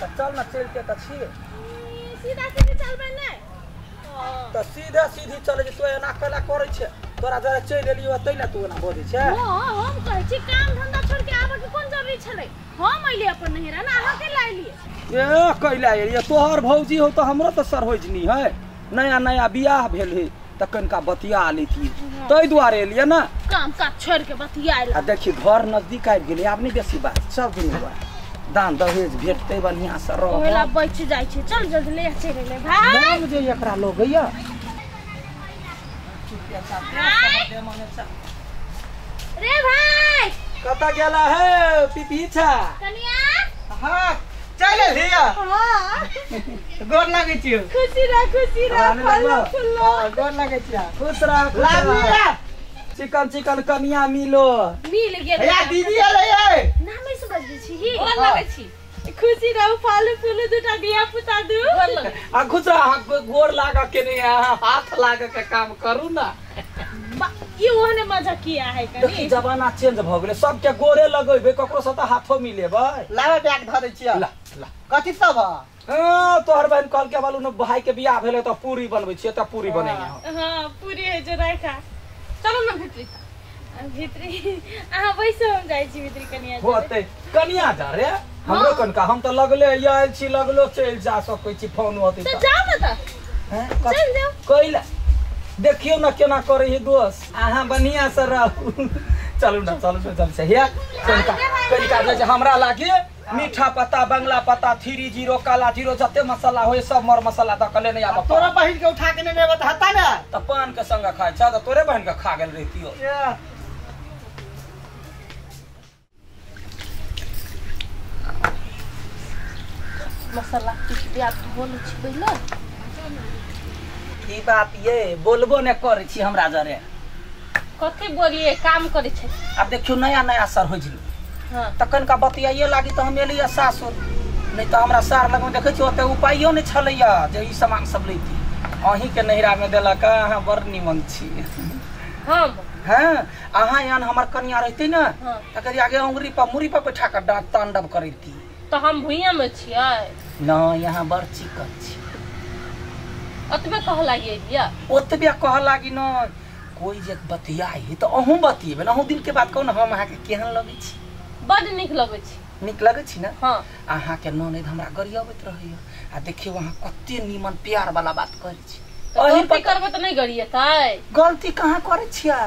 त चल न चलते त छी सीधा सीधी चलबै नै त सीधा सीधी चले जे तू एना कला करै छै तोरा जरा चलि एलियो तै ने तू एना बजै छै। हां हम कहै छी काम धंधा छोड़ के आबऽ के कोन जरूरी छलै? हम अइली अपन नहिरा ना अहाँ के लाइलिए। ए कैला एलिए तोहर भौजी हो त हमरो त सरहोजनी है नया नया बियाह भेल है त कनिका बतिया लेती तै दुआरे एलिए ना काम काज छोड़ के बतिया आ देखी घर नजदीक आबि गेलै आब नहीं बेसी बात सब दिन हुआ दान दहेज भेटतै बढ़िया से रह ओला बच जाइ छै। चल जल्दी ले चल ले भाई नाम जे एकरा लगैया रे भाई कत गेला है पीपीछा कनिया। हां चल लिया। हां गोर लागै छी। खुशी रह फलो फुलो। गोर लागै छी। खुश रह लागिया चिकन चिकन कनिया मिलो मिल गेल। या दीदी आले ये नाम से बजै छी गोर लागै छी। खुशी रहू फल फूल दुटा दिया पुता दू आ खुश रह गोर लाग के नहीं हाथ लाग के काम करू ना। ई ओहने मजा किया है कनी जमाना चेंज भ गेलै सबके गोरे लगेबे ककरो से त हाथो मिलेबै। लावा बैग धरै छी ला ला कथि सब हां तोहर बहन कहल के बालू न भाई के बियाह भेलै त पूरी बनबै छियै त पूरी बनेंगे। हां पूरी है जो राखा चलो ना भितरी भितरी अहाँ बैसो हम जाइ छी भितरी कनिया होते कनिया जा रे हमरो कनका हम त लगले आयल छी लगलो चलि जा सकै छी फोन होते त जाउ न त हैं चल जाउ कैला देखियो न केना करे हे दोस्त अहाँ बढ़िया से रहू। चलू ना चलू ना चल से हे कनका कनका जे हमरा लागे मीठा पत्ता बंगला पत्ता 30 काला जीरो जते मसाला होय सब मर मसाला द कले नहीं आब तोरा बहिन के उठा के ने लेबत हता ना त पान के संग खाय छ त तोरे बहिन के खा गेल रहितियो। मसाला कुछ बिया बोल छी पहिले की बात ये बोलबो ने करे छी हमरा जरे कथि बोलिए काम करे छै। अब देखियो नया नया सर हो जी। हां तखन का बतियाइए लागी त हम एलिए सासुर नहीं त हमरा सार लग में देखै छी ओते उपायो नै छलैया जे ई सामान सब लैती अहीं के नहिरा में देलक अहाँ बड़ निमन छी। हम हां अहाँ एहन हमर कनिया रहती ना तकर आगे उंगरी पर मुरी पर बैठा के डांट तांडव करैती त हम भुइया में छियै न यहाँ बड़ चिकन छी ओतबे कह लागी बिया ओतबे कह लागी न कोई जे बतियाई त अहूँ बतियेबै अहूँ दिल के बात कहू न हम अहाँके केहन लगै छी? बड नीक लगै छी। नीक लगै छी ना? हां अहाँके ननैद हमरा गरियबैत रहैया आ देखियौ अहाँ कते नीमन प्यार वाला बात करै छी। गलती करबै त नहीं गरियतै। गलती कहाँ करै छियै?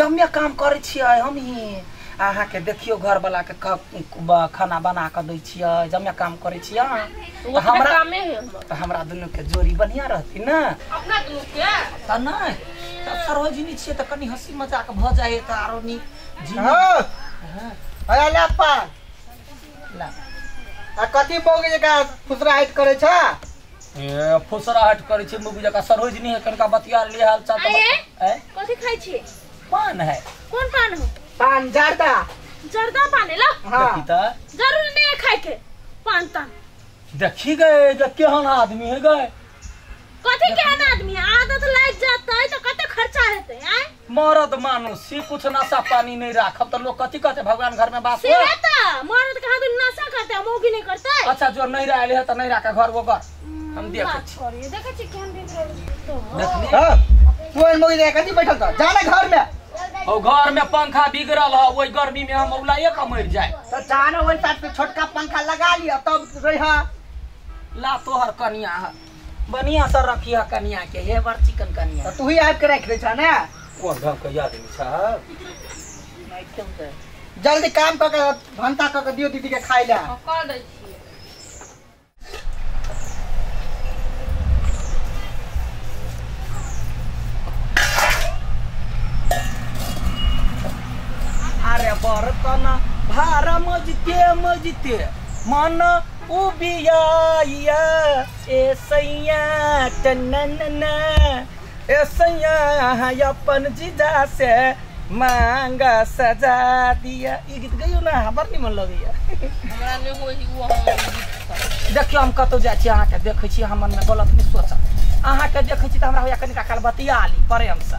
जम्मे काम करै छियै हम ही अहाँके देखियौ घर वाला के खाना बना के दै छियै जम्मे काम करै छियै हमरा कामे है त हमरा दुनू के जोड़ी बढ़िया रहती ना अपना दुनू के त नहीं त सरोजिनी छियै त कनी हंसी मजाक भ जाए त आरो नीक जी। हां अरे ला पान ला आ कथि मौगी जका फुसराहट करै छ? ए फुसराहट करै छै मौगी जका सरोजिनी है कनका बतिया ले हाल चाल ए कथि खाइ छी? पान है। कोन पान हो? पान जर्दा। जर्दा पान है ला। हां देखी त जरूरी नहीं है खाए के पान तान। देखी गए जे केहन आदमी है गए कथि केहन आदमी है? आदत लाग जातै त कते खर्चा हेतै आय मरद मानुष छी कुछ नशा पानी नहीं राखब त लोग कथि कहते भगवान घर में बास से त मरद कहाँ तो नशा करते मौगी नहीं करते। अच्छा जो नहीं रहले है त नहीं राख घर वो कर हम देखै छी देखै छी केहन दिन तो देखली। हां तू एन मौगी जका कथि बैठल छ? जा ना घर में। ओ घर में पंखा बिगड़ल है ओई गर्मी में हम औलाए के मर जाए त जानो ओई साथ पे छोटका पंखा लगा लिया तब रह ला तोहर कनिया है बढ़िया से रखिया कनिया के हे बड़ चिकन कनिया त तू ही आब के राख दे छ ना कोन ढंग के आदमी छ जल्दी काम क के भंता क के दियो दीदी के खाइ ला। कर दै छी। अरे बर्तन भारा मजते मजते मन उबिया ए सैया टनन ए सैया अपन जीजा से मांगा सजा दिया। ई गीत गइयो ना बड़ निमन लगैया हमरा ने होई उ हम गीत। देखियो हम कतौ जाइ छी अहाँके देखै छी हम मनमे गलत नहि सोचब अहाँके देखै छी त हमरा होइया कनिका काल बतिया ली प्रेम से।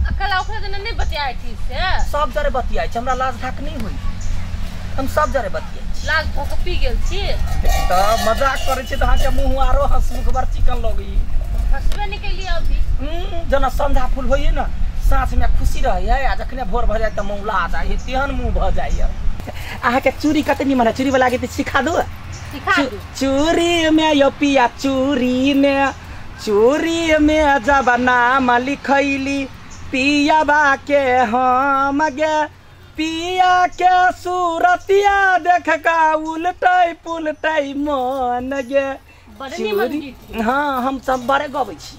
अकल ओकरा देने नहीं बतियाए ठीक से सब जरे बतियाए छै हमरा लाज धाक नहीं होई। हम सब जरे बतियै छी। लाग धोक पी गेल छी। त मजाक करै छी त अहाँ के मुंह आरो हंसमुख बड़ चिकन लगई। हंसबे नहीं कैलिए अभी। जना संझा फूल होइए ना साँझ में खुशी रहे है आ जखने भोर भ जाय त मौला आ जाय तेहन मुंह भ जाय। अहाँ के चूड़ी कते निमन है, चूड़ी वाला के सिखा दो। सिखा दू। चूड़ी में यो पिया चूड़ी में जब नाम लिखैली पियाबा के हम गे पिया के सूरतिया देख का उलटै पुलटै मन गे। हाँ हम सब बड़े गबै छी।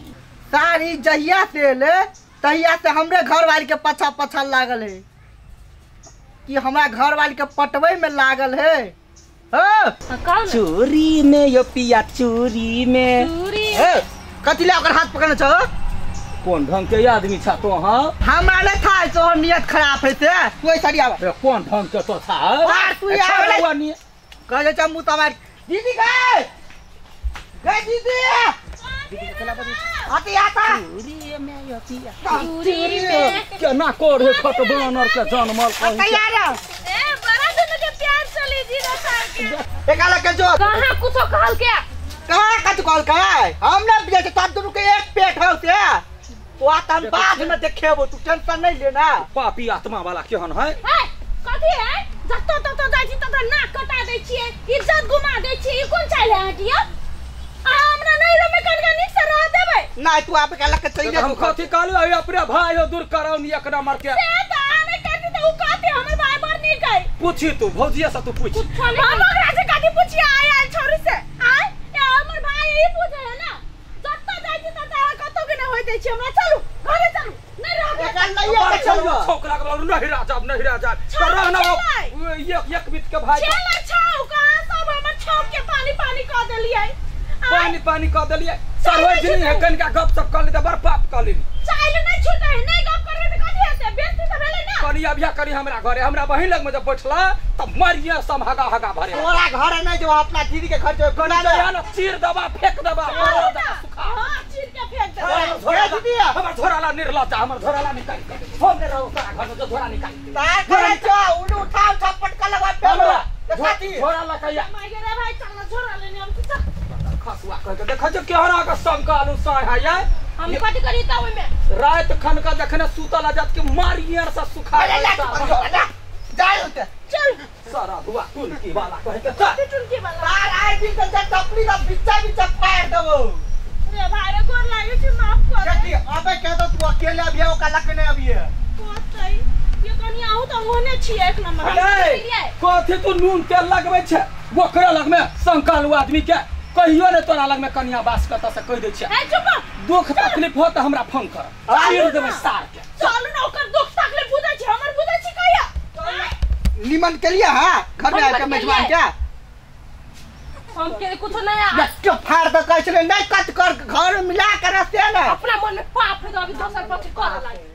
सारी जहिया से ले तहिया से हमरे घरवाली के पछा पछा लागल है कि हमरा घरवाली के पटवे में लागल है। हाँ चूड़ी में यो पिया चूड़ी में कथी ले ओकर हाथ पकड़ने छौ? कौन ढंग के आदमी छा तो? हाँ हमरा नहीं था तोहर नियत खराब है से तू ऐसा आवा। कौन ढंग के तो था तू आवे कह जा मुंह तमार दीदी गए गए दीदी आती आता चूड़ी में यो पिया चूड़ी में केना कोर है खट बानर के जनमल कहि तैयार ए बड़ा दोनों के प्यार चली जी ना सार के एकाला के जो कहां कुछो कहल के कहां कत कॉल कराए हम ना बिया के तब दोनों के एक पेट हो से तो आता हम बाद में देखेबो, तू टेंशन नहीं लेना। पापी आत्मा वाला केहन है? है कथी है जत्तो तत्तो जाय छी तत्तो नाक कटा दै छियै, इज्जत गुमा दै छियै, ई कोन चाइल है अहाँ के? अहाँ हमरा नहीं रमे कनका नीक से रह देबै। नहीं तू आप के लक चल हम कथी कहलु अभी अपने भाई हो दूर कराउ नी एक नंबर के। से त अहाँ नहीं कहती त उ कहती हमर भाई बड़ नीक है। पूछी तू भौजिया से तू पूछ। हम ओकरा से कथी पूछिए आय आयल छोरी से आय ए हमर भाई ई पूछे है ना जत्तो जाय छी तत्तो अहाँ कतौ के नहीं होय दै छी हमरा। चलू घरे चलू नहीं रहबै एकर नहीं चलू छोकरा के बोलू नहीं रह जाब नहीं रह जाब तो रहना एक एक बीत के भाई चल छाऊ कहां सब हमर छाऊ के पानी पानी क देलियै। पानी पानी क देलियै सरवजनी है कनका गप सप कर ले त बड़ पाप कर लेली। चाइल नहीं छूटे है नहीं गप करबे त कथी हेतै बेइज्जती त भेलै ना। कनी अभिया करी हमरा घरे हमरा बहिन लग में जब बैठला त मरिया सम हगा हगा भरे। तोरा घरे नहीं जो अपना दीदी के घर जो कनी ना चीर दबा फेंक दबा मरो दबा सुखा। हां चीर के फेंक दबा। दीदी हमर झोराला निर्लज्ज हमर झोराला निकाल के हम ने रहो तोरा घर में जो झोरा निकाल तार करे जो उलू उठाओ छपट का लगवा पेलो देखती झोरा लकैया माय रे भाई चल झोरा लेने हम चल खसुआ कह के देखा जो केहरा के संकालू साय है यार हम कथी करी त ओइ में रात खन का देखने सुतल आ जात के मारियर से सुखा जाय होते चल सारा हुआ टुनकी वाला कह के चल टुनकी वाला तार आइ दिन त टपली का बिच्चा बिच्चा पार देबो। रे भाई रे गोर लागे छी माफ कर देखी अबे कह दो तू अकेले अभी ओ का लक नहीं अभी है कोतै ये कनी आहू त ओहने छी एक नंबर। कथी तू नून तेल लगबै छै ओकरा लग में संकालू आदमी के कहियो ने तोरा लग में कनिया बास कत से कह दै छै। ए चुप दुख तकलीफ हो त हमरा फोन कर चीर देबै सार के। चलू ना ओकर दुख तकलीफ बुझै छी हमर बुझै छी कहिया निमन के लिए। हां घर में आके मेजबान क्या हम के कुछ नहीं आ बच्चो फाड़ द कहै छले नहीं कत कर घर में मिला के रस्ते ना अपना मन में पाप है तो अभी दोसर पक्ष कर लागे।